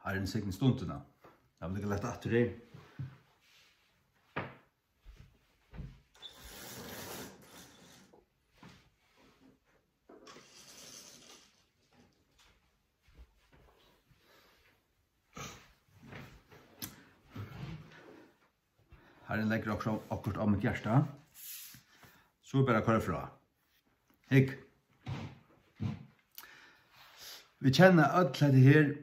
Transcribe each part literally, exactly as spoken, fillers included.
Harrin signi stundina. Lat meg lata aftur her. Harrin leggur okkurt, okkurt á mítt hjarta. So er bara at koyra frá. Hygg. Vit kenna øll hetta her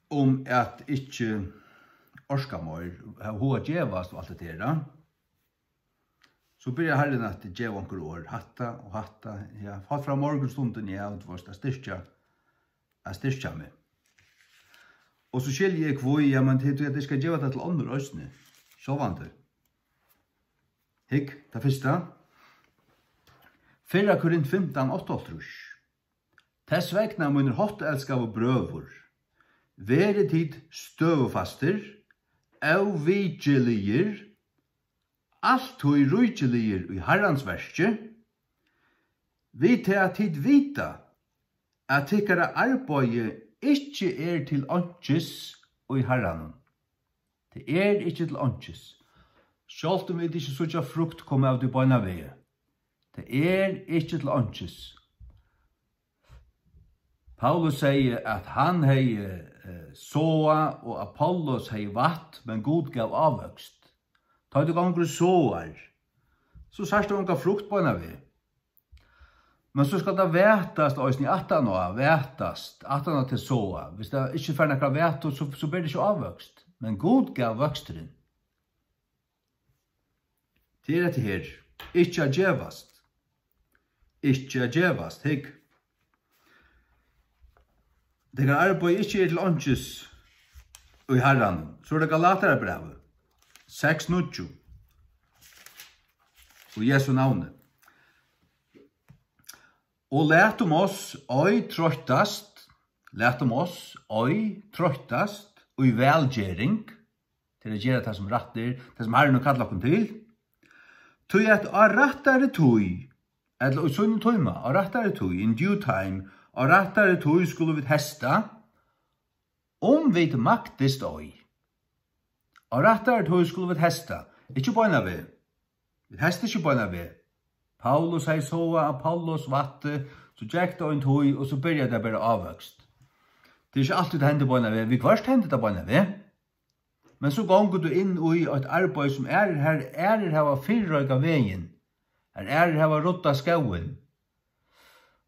um at ikki orka meir, hava hug at gevast og alt hetta her, ja. So byrjar Harrin at geva onkur orð, hatta og hatta, ja, halt frá morgunstundini, ja, og tú veist, at styrkja, at styrkja meg. Og so skilji eg hví, ja, men tað er tí, at eg skal geva tað til onnur eisini, sjálvandi. Hygg, tað fyrsta. Fyrra Korint fimtan, áttaoghálvtrýss. Tess vegna, mínir háttelskaðu brøður, verið tit støðufastir, óvikiligir, altíð ríkiligir í Harrans verki, við tað at tit vita, at tykkara arbeiði ikki er til einkis í Harranum. Tað er ikki til einkis. Sjálvt um vit ikki síggja frukt koma av tí beinan veg. Tað er ikki til einkis. Paulus segði, at hann hevði, eh, sáað, og Apollos hevði vatn, men Gud gav ávøkst. Tá tú gongur og sáar, so sært tú onga frukt beinan veg. Men so skal tað vætast eisini aftaná, vætast, aftaná til sáað. Viss tað ikki fær nakra vætu, so, so ber tað ikki ávøkst. Men Gud gav vøksturin. Tað er hetta her. Ikki at gevast. Ikki at gevast. Hygg. Tykkara arbeiði ikki er til einkis í Harranum. So er tað Galatarabrævið seks níggju. Í Jesu navni. Og latum oss ei troyttast, latum oss ei troyttast í vælgering, til at gera tað, sum rætt er, tað, sum Harrin hevur kallað okkum til. Tí at á rættari tíð, ella í sínum tíma, á rættari tíð, in due time, á rættari tíð skulu vit heysta, um vit maktist ei. Á rættari tíð skulu vit heysta, ikki beinan veg. Vit heysta ikki beinan veg. Paulus hevði sáað, Apollos vatnaði, so gekk tað ein tíð, og so byrjaði tað at bera ávøkst. Tað er ikki altíð, tað hendir beinan veg. Viðhvørt hendir tað beinan veg. Men so gongur tú inn í eitt arbeiði, sum aðrir, har aðrir hava fyrireikað vegin, har aðrir hava ruddað skógin,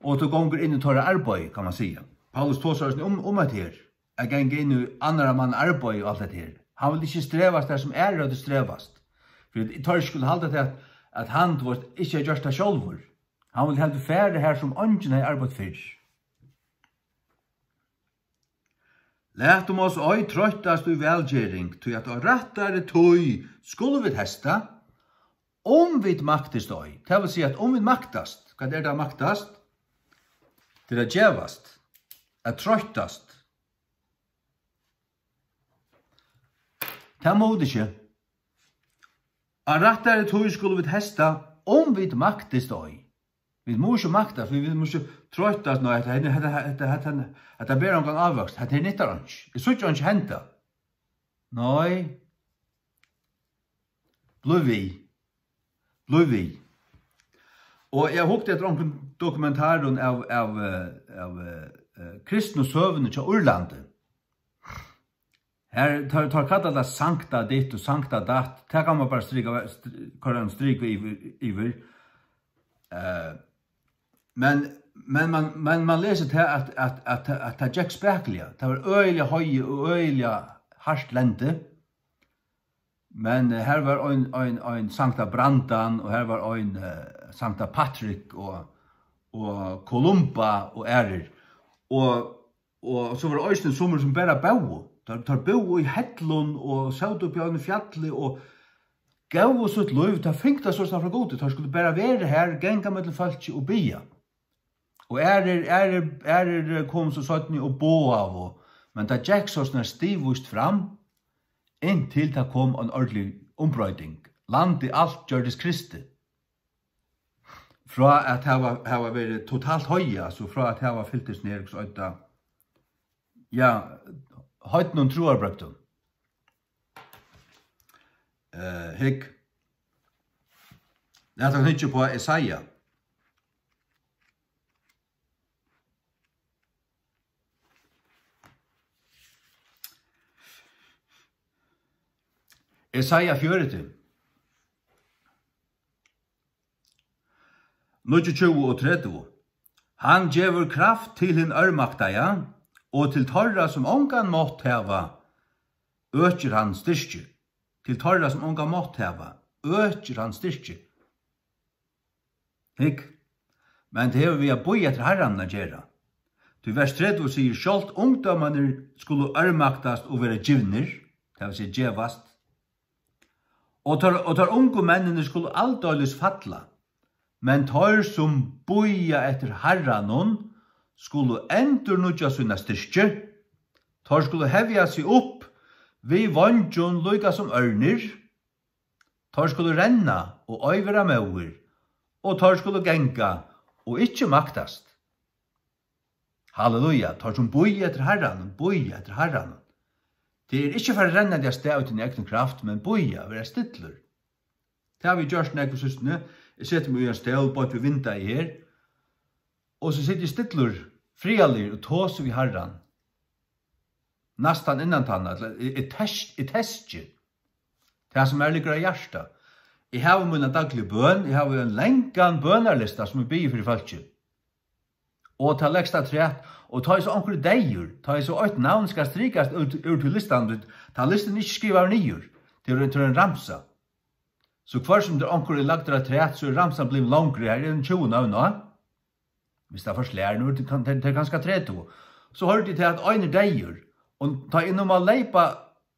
og tú gongur inn í teirra arbeiði, kann man siga. Paulus tosar eisini um, um hetta her, at ganga inn í annarra manna arbeiði og alt hetta her. Hann vil ikki strevast har, sum aðrir høvdu strevast. Fyri at teir skuldu halda tað, at, at hann, tú veist, ikki hevði gjørt tað sjálvur. Hann vil heldur fara har, sum eingin hevði arbeitt fyrr. Latum oss ei troyttast í vælgering, tí at á rættari tíð skulu vit heysta, um vit maktist ei. Tað vil siga, at um vit maktast, hvat er tað at maktast? Tað er at gevast, at troyttast. Tað mugu vit ikki. Á rættari tíð skulu vit heysta, um vit maktist ei. Vit mugu ikki maktast, vit, vit mugu ikki troyttast, nei, hetta, hetta, hetta ber ongan ávøkst, hetta her nyttar einki. Eg síggi einki henda. Nei. Blív við. Blív við. Og eg hugdi eftir onkrum dokumentarum av, av, eh, av, eh, eh, kristnu søguni hjá Írlandi. Her, teir, teir kalla tað sankta ditt og sankta datt. Tað kann man bara strika, str-, koyra ein strik yvir, yvir. Eh, men, men man, men man lesur tað, at, at, at, at tað gekk spakuliga. Tað var øgiliga heiði og øgiliga hart lendi. Men, eh, her var ein, ein, ein sankta Brandan, og her var ein, eh, sankta Patrik og, og Kolumba og aðrir. Og Og so var eisini summir, sum bara búðu. Teir, teir búðu í hellum og sótu uppi á einum fjalli og góvu sítt lív. Teir fingu tað sostatt frá Gudi. Teir skuldu bara vera har, ganga millum fólki og biðja. Og aðrir, aðrir, aðrir, eh, komu so seinni og boðaðu. Men tað gekk sostatt stigvíst fram, inntil tað kom ein ordentlig umbroyting. Landið alt gjørdist kristið. Frá at hava, hava verið totalt heiðið, altso frá at hava fyltist niður, so at, ja, heidnum trúarbrøgdum. Eh, hygg. Lat okkum hyggja upp á Esaja. Esaja fjøruti. Níggjuogtjúgu og tretivu. Hann gevur kraft til hin ørmaktaða, og til teirra, sum ongan mátt hava, økir hann styrki. Til teirra, sum ongan mátt hava, økir hann styrki. Hygg, men tað hevur við at bíða eftir Harranum at gera. Tí vers tretivu sigur: "Sjálvt ungdómarnir skulu ørmaktast og verða givnir", tað vil siga gevast, "og teir, og teir ungu menninir skulu aldeilis falla. Men teir, sum bíða eftir Harranum, skulu endurnýggja sína styrki. Teir skulu hevja seg upp við veingjum líka sum ørnir. Teir skulu renna og ei verða móðir, og teir skulu ganga og ikki maktast." Halleluja, teir sum bíða eftir Harranum, bíða eftir Harranum. Tað er ikki fara rennandi av stað í tíni egnu kraft, men bíða, vera stillur. Tað havi eg gjørt nógv í síðstuni. Eg seti meg í ein stól beint við vindeygað her, og so siti eg stillur, friðarligur, og tosi við Harran. Næstan innantanna, ella eg, eg test-, eg teski tað, sum mær liggur á hjarta. Eg havi mína dagligu bøn, eg havi ein langan bønarlista, sum eg biði fyri fólki. Og tað legst afturat, og tá ið so onkur er deyður, tá ið so eitt navn skal strikast út, út úr listanum, tá listin er ikki skrivaður niður, tað er, tað er ein ramsa. So hvør sum tað er onkur er lagdur afturat, so er ramsan blivin longri, her er ein tjúgu nøvn á. Viss tað forslær, nú er tað kan-, tað er kanska tretivu. So hoyrdi eg til, at ein er deyður, og tá eg nú má leypa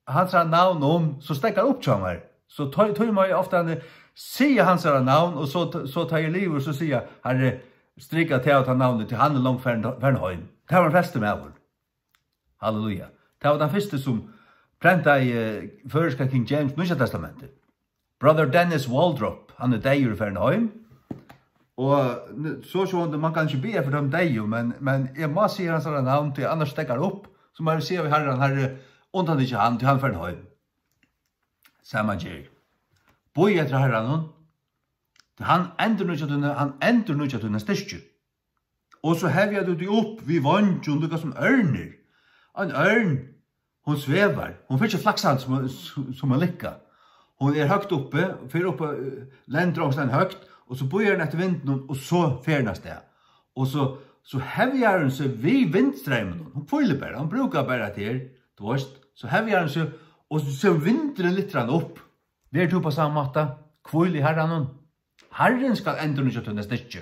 hansara navn um, so steðgar upp hjá mær. So tí, tí má eg ofta siga hansara navn, og so, so tá eg er liðugur, so siga, "Harri, strika tað og tað navnið, tí hann er langt farin, farin heim." Tað var ein frelstur maður. Halleluja. Tað var tann fyrsti, sum prentaði, eh, føroyska King James, Nýggja Testamentið. Brother Dennis Waldrop, hann er deyður og farin heim. Og n-, so sjálvandi, man kann ikki biðja fyri teimum deyðu, men, men eg má siga hansara navn, tí annars steðgar upp, so má eg siga við Harran, Harri, undan ikki hann, tí hann er farin heim. Sama ger. Bíða eftir Harranum, tí hann endurnýggjar tína, hann endurnýggjar tína styrki. Og so hevja tú teg upp við veingjum, líka sum ørnir. Ein ørn, hon svevar. Hon fer ikki flaksandi sum, sum, sum ein likka. Hon er høgt uppi, fer upp, eh, lendir onkustaðni høgt, og so bíðar hon eftir vindinum, og so fer hon avstað. Og so, so hevjar hon seg við vindstreyminum. Hon hvílir bara, hon brúkar bara hetta her, tú veist. So hevjar hon seg, og so, so vindurin lyftir hana upp. Ver tú á sama máta, hvíl í Harranum. Harrin skal endurnýggja tína styrki.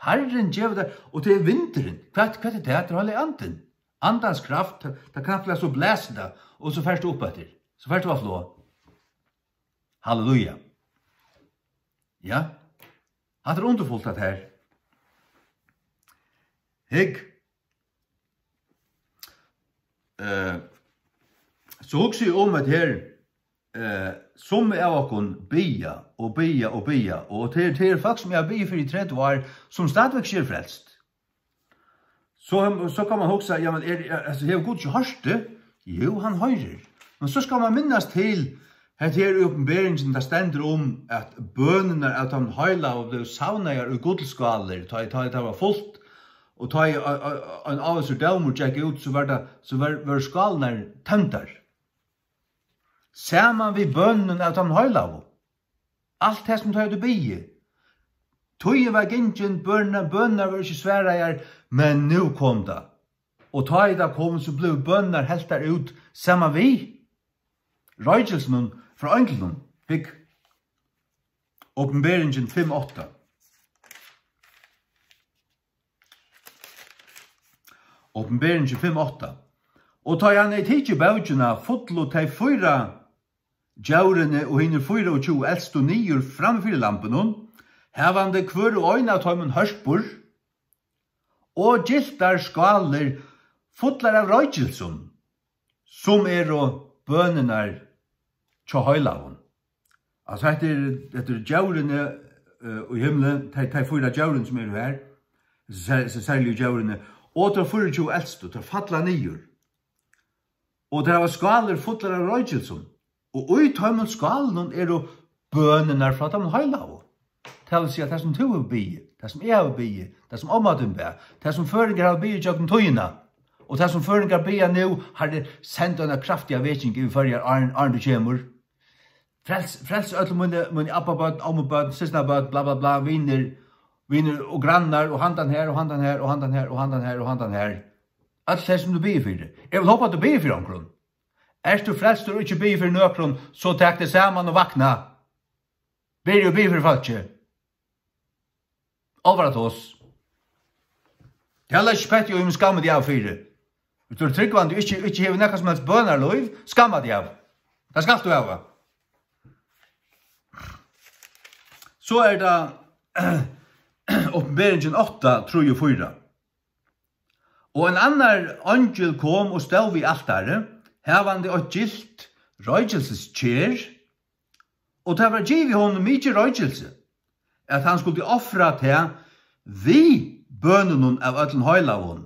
Harrin gevur tær, og tað er vindurin. Hvat, hvat er tað? Tað er Heilagi Andin. Andans kraft, tað, tað knappliga so blæsir tað, og so fert tú upp eftir. So fert tú á flog. Halleluja. Ja. Hatta er undurfult, hatta her. Hygg. Eh, so hugsi eg um, at her, eh, summi av okkum biðja og biðja og biðja, og tað er, tað er fólk, sum eg havi biðið fyri í tretivu ár, sum stadigvæk ikki eru frelst. So, so kann man hugsa, ja, men er, er, altso, hevur Gud ikki hoyrt teg? Jú, hann hoyrir. Men so skal man minnast til, hetta her í Opinberingini, tað stendur um, at bønirnar av teimum heilagu blivu savnaðar í gullskálir, tá ið, tá ið tað var fult, og tá ið, a, a, a, ein ávísur dómur gekk út, so var tað, so var, vóru skálirnar tømdar. Saman við bønunum av teimum heilagu. Alt tað, sum teir høvdu biðið. Tíðin var gingin, bønirnar, bønirnar vóru ikki svaraðar, men nú kom tað. Og tá ið tað kom, so blivu bønirnar heltar út saman við roykilosinum frá einglinum. Hygg. Opinberingin fimm átta. Opinberingin fimm átta. Og tá ið hann hevði tikið bókina, fullu tey fýra djórini og hinir fýraogtjúgu elstu niður framman fyri lambinum, havandi hvør og ein av teimum hørpur og gyltar skálir fullar av roykilsum, sum eru bønirnar hjá heilagum. Altso, hetta er, hetta er djórini, eh, í himli, tey, tey fýra djórini, sum eru her, sær-, serligu djórini, og teir fýraogtjúgu elstu, teir falla niður. Og teir hava skálir fullar av roykilsum. Og í teimum skálunum eru bønirnar frá teimum heilagu. Tað vil siga, tað sum tú hevur biðið, tað sum eg havi biðið, tað sum omma tín bað, tað sum føroyingar hava biðið gjøgnum tíðina, og tað sum føroyingar biðja nú, Harri, send eina kraftiga veking yvir Føroyar, áðrenn, áðrenn tú kemur. Frels, frels øll míni, míni abbabørn, ommubørn, systkinabørn, bla, bla, bla, vinir, vinir og grannar, og handan her, og handan her, og handan her, og handan her, og handan her. Øll tey, sum tú biður fyri. Eg vil hopa, at tú biður fyri onkrum. Ert tú frelstur og ikki biður fyri nøkrum, so tak teg saman og vakna. Byrja at biðja fyri fólki. Álvara tos. Tað er ikki petti, og eg skammi teg av fyri. Viss tú ert trúgvandi og ikki, ikki hevur nakað sum helst bønarlív, skamma teg av. Tað skalt tú hava. So er tað Opinberingin átta, trý og fýra. Og ein annar eingil kom og stóð við altarið, havandi eitt gylt roykilssker, og tað var givið honum mikið roykilsi, at hann skuldi ofra tað við bønunum av øllum heilagum,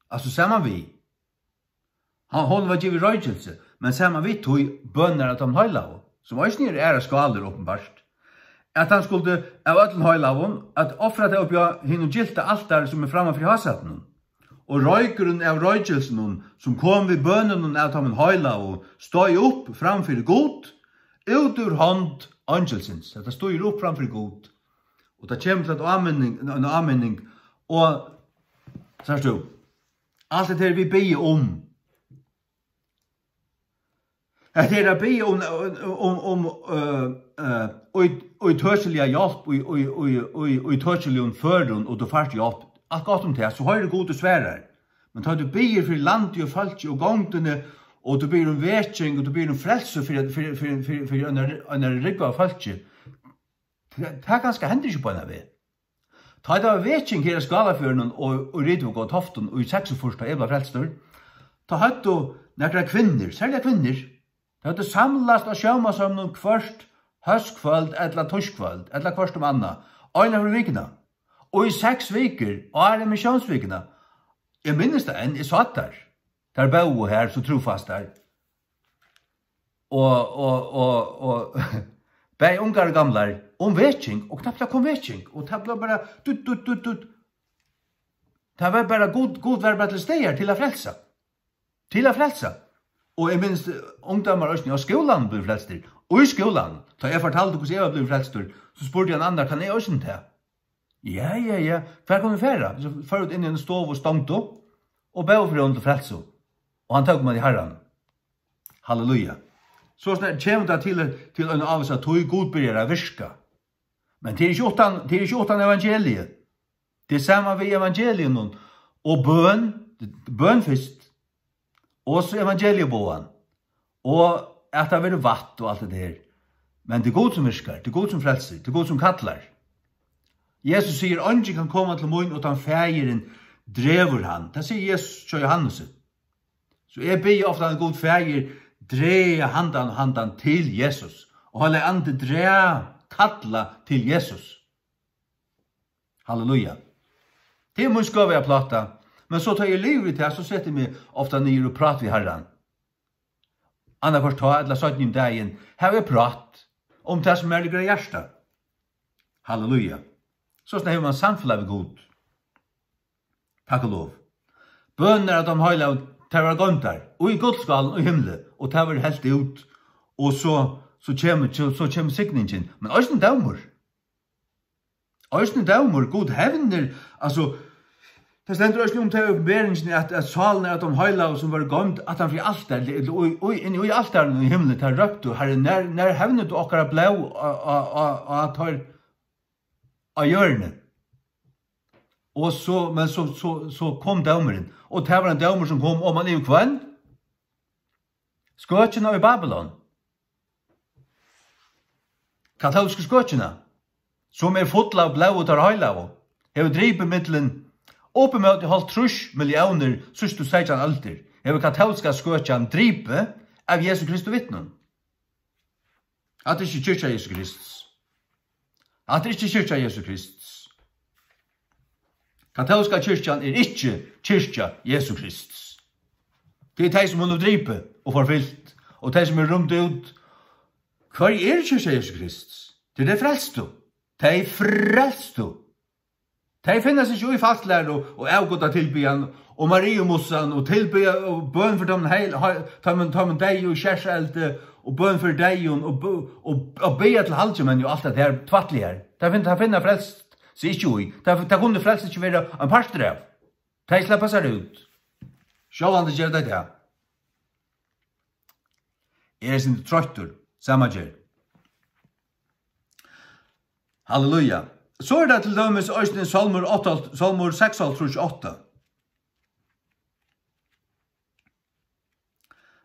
altso saman við. Hann, honum var givið roykilsi, men saman við tí bønirnar av teimum heilagu, sum eisini eru aðrar skálir, opinbart, at hann skuldi av øllum heilagum at ofra tað uppi á hinum gylta altari, sum er framman fyri hásætinum. Og roykurin av roykilsinum, sum kom við bønunum av teimum heilagu, steig upp fram fyri Gud, út úr hond eingilsins. Hetta stígur upp fram fyri Gud. Og tað kemur til at áminning, ein áminning, og, sært tú, alt hetta her, vit biðja um. Hetta er at biðja um, um, um, øh, øh, í, ítøkiliga hjálp, í, í, í, í, ítøkiligum førum, og tú fært hjálp. Alt gott um tað, so hoyrir Gud og svarar. Men tá tú biður fyri landi og fólki og gongdini, og tú biður um veking, og tú biður um frelsu fyri, fyri, fyri, fyri, fyri einari, einari rúgvu av fólki, tað, tað kanska hendir ikki beinan veg. Tá ið tað var veking her á Skálafjørðinum og, og Rituvík og Toftum í seksogfýrs, tá eg bleiv frelstur, tá høvdu nakrar kvinnur, serliga kvinnur, tær høvdu samlast á sjómansheiminum hvørt hóskvøld ella týskvøld, ella hvørt um annað, eina ferð um vikuna. Og í seks vikur, áðrenn missiónsvikuna, eg minnist tað enn, eg sá tær. Tær bóðu her so trúfastar. Og, og, og, og bæði ungar og gamlar, um veking, og knappt tað kom veking, og tað bleiv bara dutt, dutt, dutt, dutt. Tað var bara Gud, Gud var bara til staðar til at frelsa. Til at frelsa. Og eg minnist, eh, ungdómar eisini á skúlanum blivu frelstir. Og í skúlanum, tá eg fortaldi, hvussu eg var blivin frelstur, so spurdi ein annar, kann eg eisini tað? Ja, ja, ja. Hvar kunnu vit fara? So fóru vit inn í eina stovu og stongdu og bóðu fyri honum til frelsu. Og hann tók ímóti Harranum. Halleluja. So snart kemur tað til, til ein ávísa tíð, Gud byrjar at virka. Men tað er ikki uttan, tað er ikki uttan evangeliið. Tað er sama við evangeliinum og bøn, bøn fyrst. Og so evangelieboðan. Og at tað verður vatn og alt det her. Men tað er Gud sum virkar, tað er Gud sum frelsir, tað er Gud sum kallar. Jesus sigur, eingin kann koma til mín, uttan Faðirin dregur hann. Tað sigur Jesus hjá Johannesi. So eg biði ofta, at Gud Faðir dragi handan og handan til Jesus. Og Heilagi Andi dragi, kalli til Jesus. Halleluja. Tað er mín skøva pláta. Men so tá eg livi við tað, so seti eg meg ofta niður og prát við Harran. Annaðhvørt tá ella seinni um dagin, havi eg prát um tað, sum mær liggur á hjarta. Halleluja. So snart hevur mann samfelag við Gud. Takk og lov. Bønirnar av teimum heilagu, tær verða goymdar í gullskálum í himli, og tað verður helt út, og so, so kemur, so, so kemur signingin. Men eisini dómur. Eisini dómur, Gud hevnir, altso, tað stendur eisini um tað í Opinberingini, at, at sálirnar av teimum heilagu, sum vóru goymd aftan fyri altar, ella í, í, inni í altarinum í himli, tær róptu, Harri, nær, nær hevnir tú okkara blóð á, á, á, á teir á jørðini? Og so, men so, so, so kom dómurin, og tað var ein dómur, sum kom oman yvir hvønn? Skøkina í Babylon. Katólsku skøkina, sum er full av blóði teirra heilagu, hevur dripið millum upp ímóti hálvtrýss milliónir síðstu seytjan øldir, hevur katólska skøkjan dripið av Jesu Kristi vitnum. Hatta er ikki kirkja Jesu Krists. Hatta er ikki kirkja Jesu Krists. Katólska kirkjan er ikki kirkja Jesu Krists. Tað er tey, sum hon hevur dripið og forfylgt, og tey, sum eru rýmd út. Hvørji eru kirkja Jesu Krists? Tað eru tey frelstu. Tey frelstu. Tey finna seg ikki í falsklæru og avgudatilbiðan og Mariumussan og tilbiðja og bøn fyri teimum heil-, hei-, teimum, teimum deyðu í skerseldi og bøn fyri deyðum og bø-, og, og biðja til halgimenn og alt tað har tvætlið har. Tað fin-, tað finna frelst seg ikki í. Tað, tað kunnu frelst ikki vera ein partur av. Tey sleppa sær út. Sjálvandi gera tey tað. Eg eri eitt sindur troyttur. Sama ger. Halleluja. So er tað til dømis eisini Sálmur átta, Sálmur seksoghálvtrýss átta.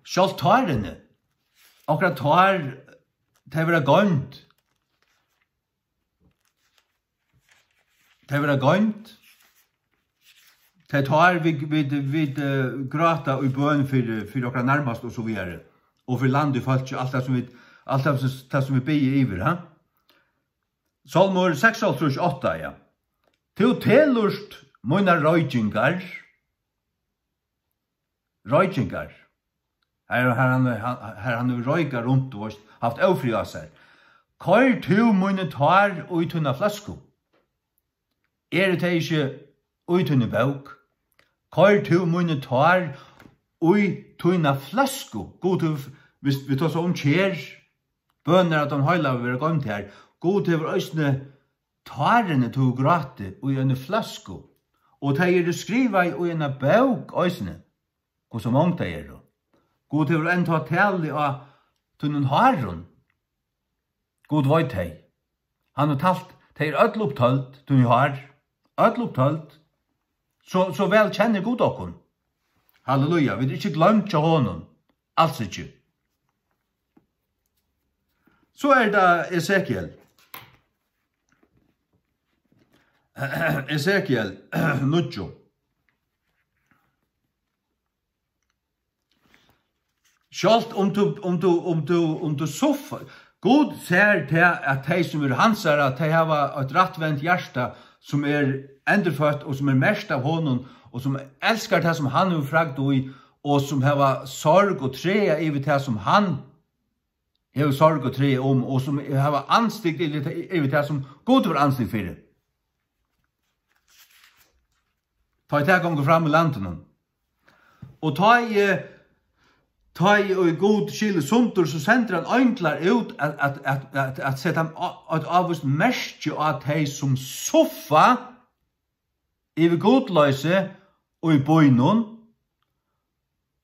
Sjálvt tárini, okkara tár, tey verða goymd. Tey verða goymd. Tey tár, vit, vit, vit, eh, gráta í bøn fyri, fyri okkara nærmastu og so víðari. Og fyri land og fólki, alt tað sum vit, alt tað sum, tað sum vit biðja yvir, ha? Sálmur seksoghálvtrýss átta, ja. Tú telur mínar roykingar. Roykingar. Har, har hann, har, har hann hevur roykað runt, tú veist, havt ófrið á sær. Koyr tú míni tár í tína fløsku? Eru tey ikki í tíni bók? Koyr tú míni tár í tína fløsku? Gud hevur, vit, vit tosa um ker, bønir at tann heilaga verða goymd har. Gud hevur eisini tárini, tú gráti, í eini fløsku, og tey eru skrivaði í eina bók eisini, hvussu mong tey eru. Gud hevur enntá talið á tínum hárum. Gud veit tey. Hann hevur talt, tey eru øll upptøld, tíni hár, øll upptøld. So, so væl kennir Gud okkum. Halleluja, vit eru ikki gloymd hjá honum. Als ikki. So er tað Esekiel. Esekiel níggju. Sjálvt um tú, um tú, um tú, um tú suffa-, Gud sær tað, at tey, sum eru hansara, tey hava eitt rættvent hjarta, sum er endurføtt og sum er merkt av honum, og sum elskar tað, sum hann hevur fragd í, og sum hava sorg og træða yvir tað, sum hann hevur sorg og træða um, og sum hava andstygd yvir, yvir tað, sum Gud hevur andstygd fyri. Tá ið tað gongur fram í landinum. Og tá ið, tá ið Gud skilur sundur, so sendir hann einglar út at, at, at, at, at seta á-, eitt ávíst merki á tey, sum suffa yvir gudloysi í býnum,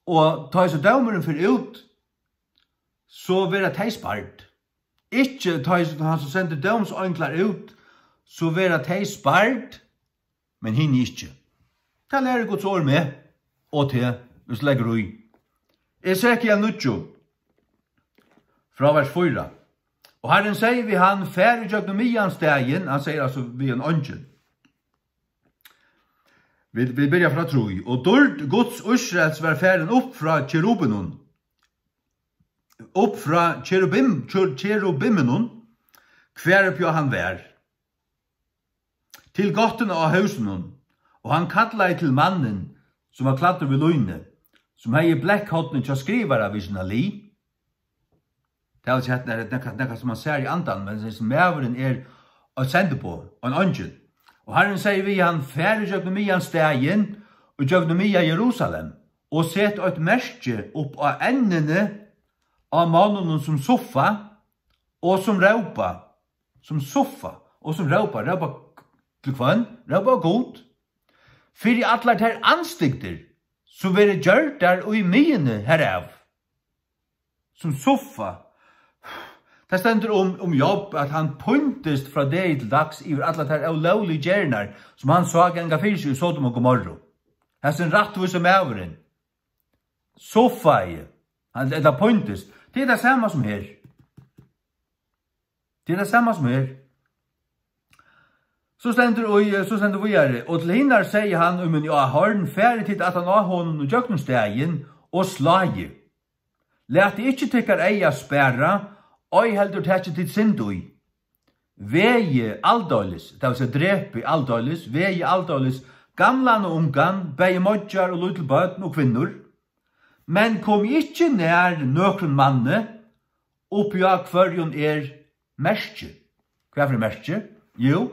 og tá ið so dómurin fer út, so verða tey spard. Ikki tá ið hann so sendir dómseinglar út, so verða tey spard, men hini ikki. Tað lærir Guds orð meg og teg, viss leggur í. Esekiel níggju, frá vers fýra. Og Harrin segði við hann: Far ígjøgnum miðjan staðin, hann segði altso við ein eingil. Vit, vit byrja frá trý. Og dýrd Guds Ísraels var farin upp frá kerubinum, upp frá kerubim-, ker-, kerubiminum, hvar uppi á hann var, til gáttuna á húsinum, og hann kallaði til mannin, sum var klæddur við líni, sum hevði blekkhornið hjá skrivara við sína lið. Tað vil siga, hetta er nakað, nakað, sum man sær í andanum, men hesin maðurin er eitt sendiboð, ein eingil. Og Harrin segði við hann: Far ígjøgnum miðjan staðin, og ígjøgnum miðja Jerusalem, og set eitt merki upp á ennini á monnunum, sum suffa og sum rópa, sum suffa og sum rópa, rópa til hvønn? Rópa á Gud. Fyri allar tær andstygdir, sum verða gjørdar í miðjuni herav. Sum suffa. Tað stendur um, um Job, at hann píntist frá degi til dags yvir allar tær ólógligu gerðirnar, sum hann sá ganga fyri seg í Sodom og Gomorru. Hasin rættvísi maðurin suffaði, hann, ella píntist. Tað er tað sama sum her. Tað er tað sama sum her. So stendur í, so stendur víðari: Og til hinar segði hann í mín áhorn: Farið tit aftan á honum ígjøgnum staðin og sláið. Latið ikki tykkara eyga spara, ei heldur takið tit synd í. Vegið aldeilis, tað vil siga, drepið aldeilis, vegið aldeilis, gamlan og ungan, bæði moyggjar og lítil børn og kvinnur. Men kom ikki nær nøkrum manni, uppi á hvørjum er merki. Hvat fyri merki? Jú,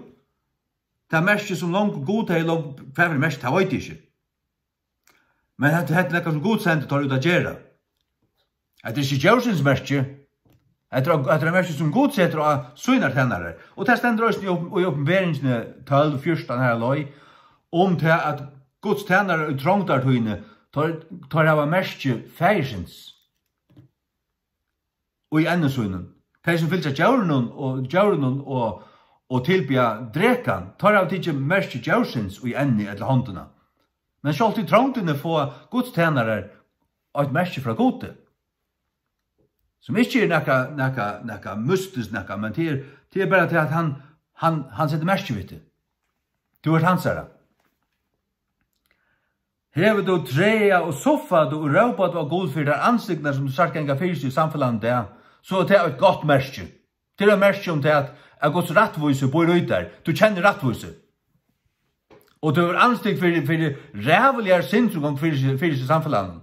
tað merki, sum longu Gud hevði longu, hvat fyri merki, tað veit eg ikki. Men hetta, hetta er nakað, sum Gud sendi teir út at gera. Hetta er ikki djórsins merki. Hetta er, hetta er merki, sum Gud setur á sínar tænarar. Og tað stendur eisini í op-, í Opinberingini tólv fjúrtan, har leið, um tað, at Guds tænarar í trongdartíðini, teir, teir hava merki faðirsins í enni sínum. Tey, sum fylgja djórunum og, djórunum og, og tilbiðja drekan, teir hava tikið merki djórsins í enni ella hondina. Men sjálvt í trongdini fáa Guds tænarar eitt merki frá Gudi, sum ikki er nakað, nakað, nakað mystiskt nakað, men tað er, tað er bara tað, at hann, hann, hann setir merki við teg. Tú ert hansara. Hevur tú tregað og suffað og rópað á Gud fyri tær andstygdirnar, sum tú sært ganga fyri seg í samfelagnum í dag, so er tað eitt gott merki. Tað er eitt merki um tað, at, at Guds rættvísi býr í tær. Tú kennir rættvísi. Og tú hevur andstygd fyri, fyri ræðuligari synd, sum gongur fyri seg, fyri seg í samfelagnum.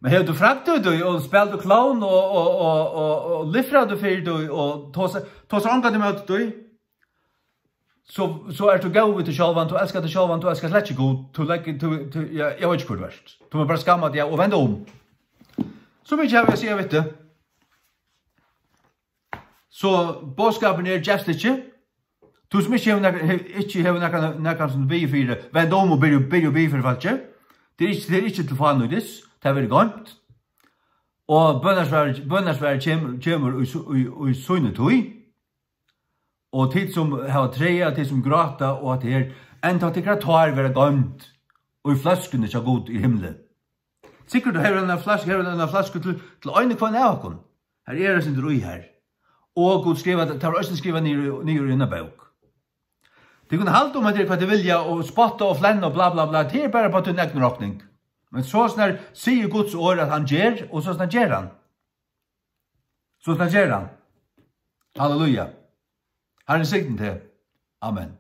Men hevur tú fragd í tí, og spælt tú klovn, og, og, og, og, og lifrað tú fyri tí, og tosar, tosar ongantíð ímóti tí, so, so ert tú góð við teg sjálvan, tú elskar teg sjálvan, tú elskar slett ikki Gud, tú leggur, tú, tú, ja, eg veit ikki, hvar tú ert. Tú má bara skamma teg og venda um. So mikið havi eg at siga við teg. So boðskapurin er: gevst ikki. Tú sum ikki hevur nakran, hev-, ikki hevur nakran, nakran sum biður fyri, vend um og byrja, byrja at biðja fyri fólki. Tað er ikki, tað er ikki til fánýtis, tað verður goymt. Og bønarsvar, bønarsvar kemur, kemur í, su-, í, í síni tíð. Og tit sum hava tregað, tit sum gráta, og at her, enn tá tykkara tár verða goymd í fløskuni hjá Gud í himli. Sikkurt tú hevur eina fløsku, hevur eina fløsku til, til ein og hvønn av okkum. Her er eitt sindur í her. Og Gud skrivar, tað var eisini skrivað niður, niður í eina bók. Tit kunnu halda um, at tað er hvat tit vilja, og spotta og flenna og bla, bla, bla. Tað er bara upp á tína egnu rokning. Men so snar sigur Guds orð, at hann ger, og so snar ger hann. So snar ger hann. Halleluja. Harrin signi teg. Amen.